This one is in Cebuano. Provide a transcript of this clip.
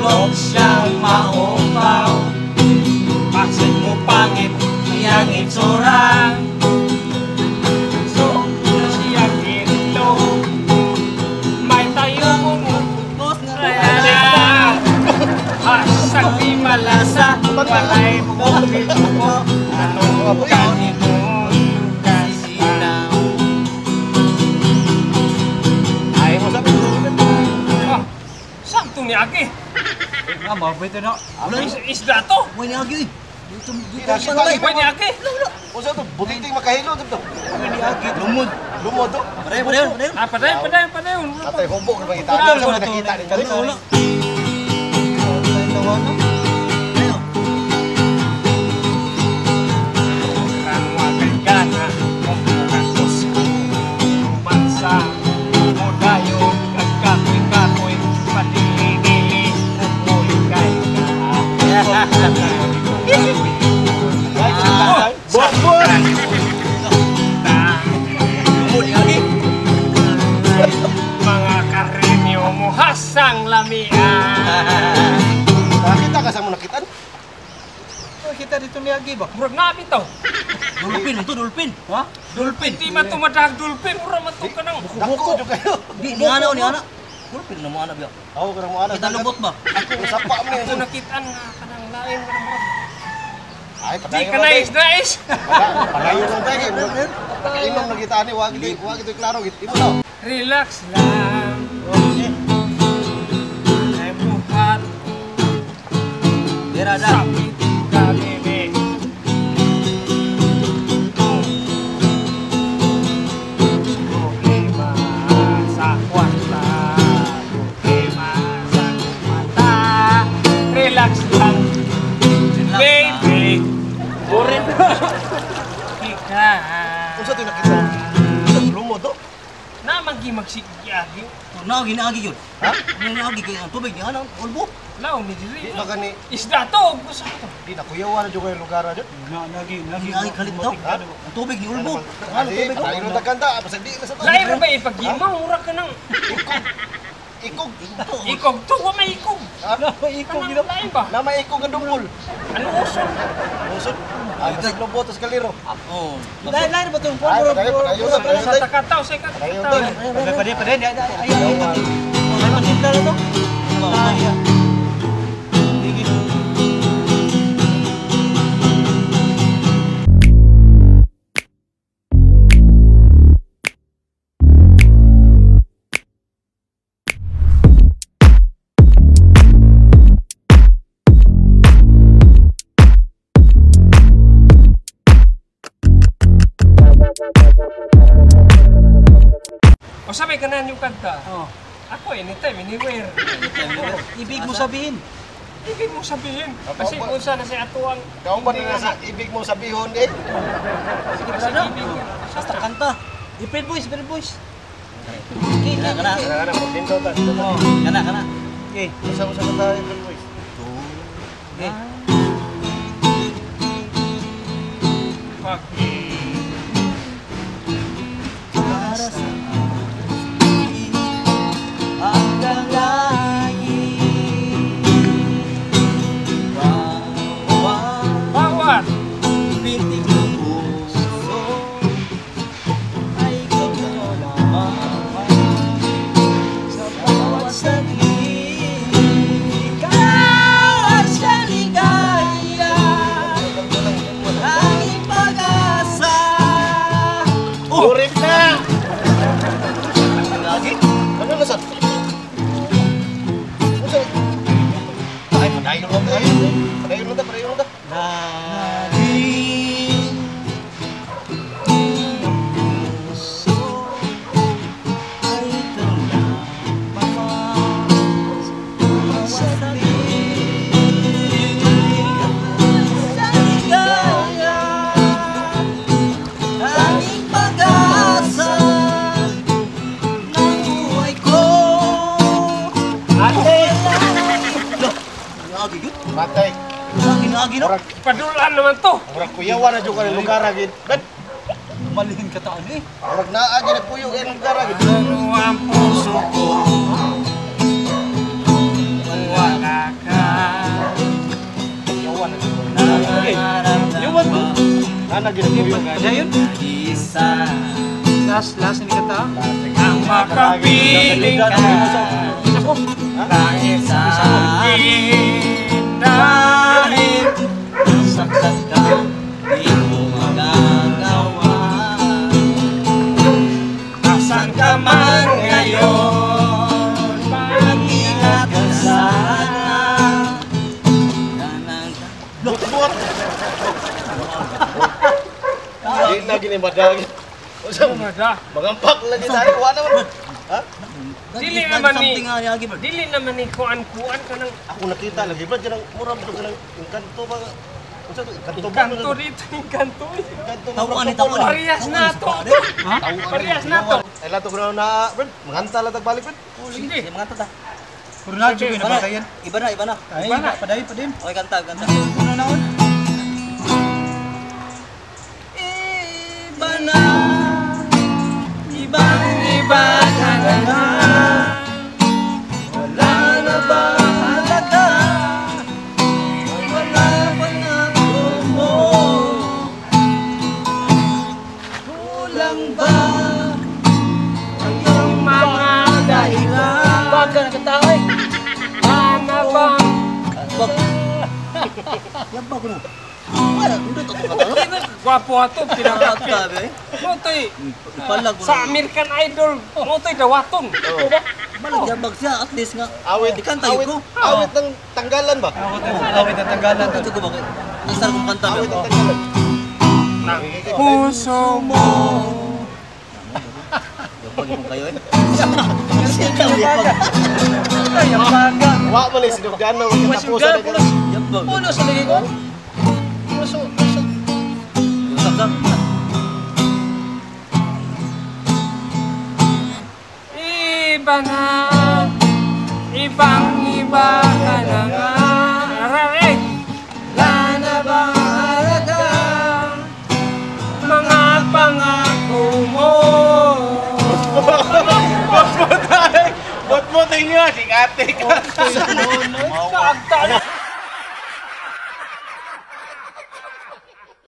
Mahadlok siyang maupaw. Bakit mo pangit iyang itsura? So, siyang itlog. May tayo mong hasag di malasa. Walay bukid ko. Anong kanimong kasinaw? Ay mo sabi. Ah, saan to ni Agi? Ah, mabait na. Isda to? Uy, ni Agi, uy. Dito, dito pa na. Uy, ni Agi. Unsa to? Butiting makahilo dito. Ni Agi. Lumod. Lumod to. Padayon, padayon, padayon. Ah, padayon, padayon, padayon. Atay humbo ka bang itago sa nakita ni kanina. Wala. Ayaw. Bot-bot. Lumod ni Agi. Mga karinyo mo hasang lamian. Nakita ka sa mo nakitan? Kita dito ni Agi ba? Murag na bitaw. Dolphin to, dolphin. Ha? Dolphin. Di man tumadag dolphin, mura man to ka nang. Dako jud kayo. Di ni ana, ni ana. Dolphin na mo ana biya. Ako kanang mo ana. Kita lubot ba? Ako sapa mo Ako ni. nakitaan nga kanang lain nga murag. Ay, Di padayon. ka nais nais. Padayon lang tayo. Nakainom na kita ani, wag ito, wag ito klaro git. Imo daw. Relax lang. Ay buhat. Dira da. Sakit ka bebe. Problema sa kwarta, problema sa mata. Relax lang, baby. Boring. Ikaw. Unsa to nakita? Unsa lumod to? Namang gimagsigyagi. Na ginaagi agi yun. Ha? Ginaagi kay ang tubig ni ana ulbo. Lao mi diri. Di ba gani? Isda to, gusto ko to. Di na kuyawa na jud kayo lugar na jud. Na nagi nagi. Ginaagi kalit daw. Ang tubig ni ulbo. Ano Ano tubig ko? Padayon ta kanta, basag di na sa to. Lain ra ba ipagimaw mura ka nang Ikog. ikog to, wa may ikog. Ikog Kanang lain ba? Na may ikog ang dungkol. Ano uson? Usod. Ay, basag lubot tas kaliro. Oh. Lain lain ba tong Ay, padayon, padayon, padayon. Sa takataw, sa Padayon, takataw. Padayon, padayon, ay ay ay. Ay patimpla na to. Ay. Sige. O sabay ka na yung kanta. Oh. Ako anytime, anywhere. Ibig mo sabihin. Ibig mo sabihin. Kasi kung saan na si ato ang... Kaon ba nila sa ibig mo sabihon eh? Sige Kasi brother. ibig niya. Basta kanta. Ipred boys, ipred boys. Kana kana. Kana kana mo ta. Oh. Kana kana. Okay. Usa usa ka tayo boys. Okay. Pag Para sa hanggang langit. Bawat bawat pintig ng puso ay ikaw lamang sa bawat saglit. Ikaw ang siyang ligaya, tanging pag-asa. Oh! Urip na. Lagi? Ano na sad? Unsa? Ay, padayon lang tayo. Padayon lang ta, padayon lang ta. Laging puso ay ikaw lamang sa bawat saglit. Sa ligaya, tanging pag-asa ng buhay ko. Ate! Lagi yun. Matay. Lagi lagi no. Murag Padulan naman to. murag kuyawa na jud kayo lugar gid. Ben, Malihin ka taan eh. murag naa gid nagpuyo kay lugar gid. Ano ang puso ko? Wala Yuwan ko. Ana ginaguyo. Dayon. Isa Last last ni kanta. Ang makapiling ka. Isa ko. Dahil sa akin, dahil saktan ka, di mo magagawa. Asan ka man ngayon? Mag-ingat ka sana. Buat. Di na gini madag. Mada. Magampak lagi tayo. Wa naman. Ha? Dili naman ni- Something nga niya, Brad. Dili naman ni kuan-kuan ka ng Ako nakita lagi ba dyan ang murag to kanang engkanto ba? Unsa to? Engkanto ba? kanto dito, yung kanto. Engkanto. Tawaan ni tawaan. Parehas na to. Ha? Parehas na to. Ay lato ko na na, Brad. Manganta lang tagbalik, Brad. Sige. Sige, mga tata. Ronaldo Sige. gyud na bakayan. Iba na, iba na. Ay, Iba na. padayon pa din. Okay, kanta, kanta. Ano naon? Iba na, ibang Iba ka na nga. Wala na ba halaga? Wala pa na mo. Kulang ba ang iyong Mga dahilan? Baga na kanta oy. Ana bang Wag. Yabag ko na. Wala, hindi to kanta. gwapo ato pinaka Kanta eh. mo to'y Ipalag ko sa na. American Idol mo to'y dawaton. Balag yabag siya at least nga. Awit, Ikanta awit, yun ko. awit ng tanggalan ba? Awit ang tanggalan. Ito ko ba? Ang sarap kong kanta. Awit ng tanggalan. Ng puso mo. Yabag mo kayo eh. Yabag. Baga. Wa man ni sinugdano katapusan na Pulos. Yabag. Pulos sa lagi ko. Pulos. Pulos. Sap, sap. Iba na. Ibang iba ka na nga. Arare. Wala na ba halaga? Mga pangako mo. Bot mo tingin, si ate ka. Sa agta na.